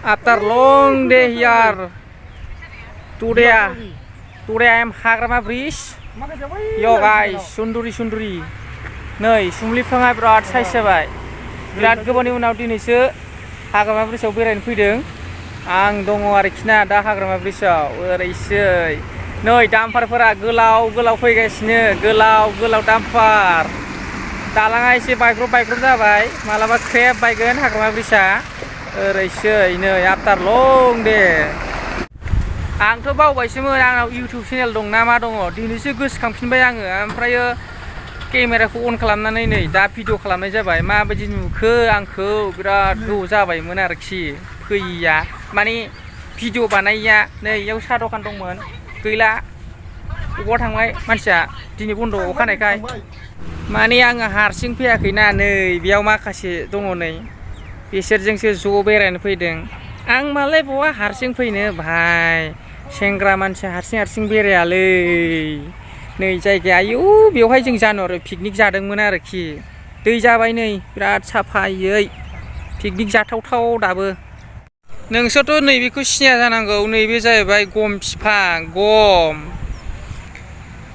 After long day here, today I am Hagrama Bridge. Yo guys, sunduri. नै सुमलि बिफाङा बिराद size जाबाय. बिराद गोबावनि उनाव दिनैसो हाग्रामा ब्रिजआव बेरायनो फैदों. आं दङ आरोखि ना दा हाग्रामा ब्रिजआव ओरैसै. नै दामफारफोरा गोलाव फैगासिनो. गोलाव दामफार. दालाङा एसे बायग्रब जाबाय. मालाबा क्रेब बायगोन हाग्रामा ब्रिजआ. ओरैसै नै आफ्टार लं डे. आंथ' बावबायसोमोन आंनाव इउटिउब चेनेल दं ना मा दङ. दिनैसो गोसोखांफिनबाय आङो. ओमफ्रायो केमेराखौ अन खालामनानै नै दा भिडिअ खालामनाय जाबाय. माबायदि नुखो आंखौ बिराद गोबाव जाबायमोन आरोखि फैया माने भिडिअ बानायैया. नै इयाव साहा दखान दंमोन गैला. बबाव थांबाय मानसिया दिनै बन्द' अखानायखाय. माने आङो हारसिं फैयाखैना नै बेयाव माखासे दङ नै बिसोरजोंसो ज' बेरायनो फैदों. आं मालाय बहा हारसिं फैनो भाइ. सेंग्रा मानसिया हारसिं बेरायालै. नै जायगाया आयौ बेवहाय जों जानुवारियाव पिकनिक जादोंमोन आरोखि. दै जाबाय नै बिराद साफायै. पिकनिक जाथावथाव दाबो. नोंसोरथ' नैबेखौ सिनाया जानांगौ. नैबे जाहैबाय गम बिफां गम.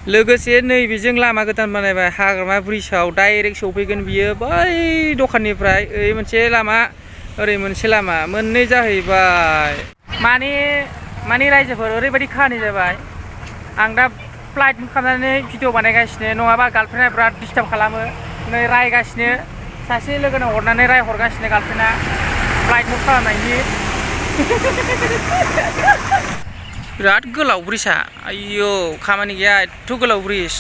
लोगोसे नैबेजों लामा गोदान बानायबाय हाग्रामा ब्रिजआव डाइरेक्ट सौफैगोन बियो बै दखाननिफ्राय. ओरै मोनसे लामा ओरै मोनसे लामा मोननै जाहैबाय. माने रायजोफोर ओरैबायदि खाहानि जाबाय. आं दा फ्लाइट मुभ खालामनानै भिडिअ बानायगासिनो. नङाबा गार्लफ्रेन्डआ बिराद डिस्टार्ब खालामो. नै रायगासिनो सासे लोगोनो हरनानै रायहरगासिनो गार्लफ्रेन्डआ फ्लाइट मुभ खालामनायनि. बिराद गोलाव ब्रिजआ. आयौ खामानि गैया एथ' गोलाव ब्रिज.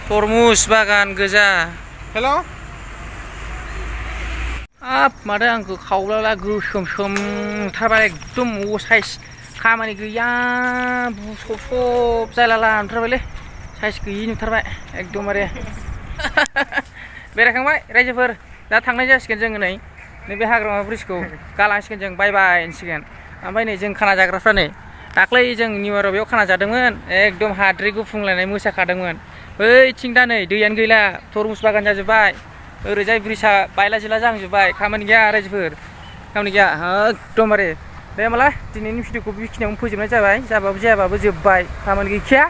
तरमुस बागान गोजा. हेल' हाब माथो आंखौ खावलाला गोसोमथारबाय एकदम साइज. खामानि गैया बुसब जायलाला नुथारबायलै. साइज गैयि नुथारबाय एकदमबारे. बेरायखांबाय रायजोफोर. दा थांनाय जासिगोन जोङो नै नैबे हाग्रामा ब्रिजखौ गालांसिगोन जों बाय होनसिगोन. ओमफ्राय नै जों खाना जाग्राफ्रा नै दाख्लै जों निउ इयाराव बेयाव खाना जादोंमोन. एकदम हाद्रि गुफुंलायनाय मोसाखादोंमोन. बैथिं दा नै दैयानो गैला. तरमुस बागान जाजोब्बाय. ओरैजाय ब्रिजआ बायला जिला जाहांजोब्बाय. खामानि गैया रायजोफोर खामानि गैया एकदमबारे. दे होमबालाय दिनैनि भिडिअखौ बेखिनियावनो फोजोबनाय जाबाय. जाबाबो जायाबाबो जोब्बाय खामानि गैखाया.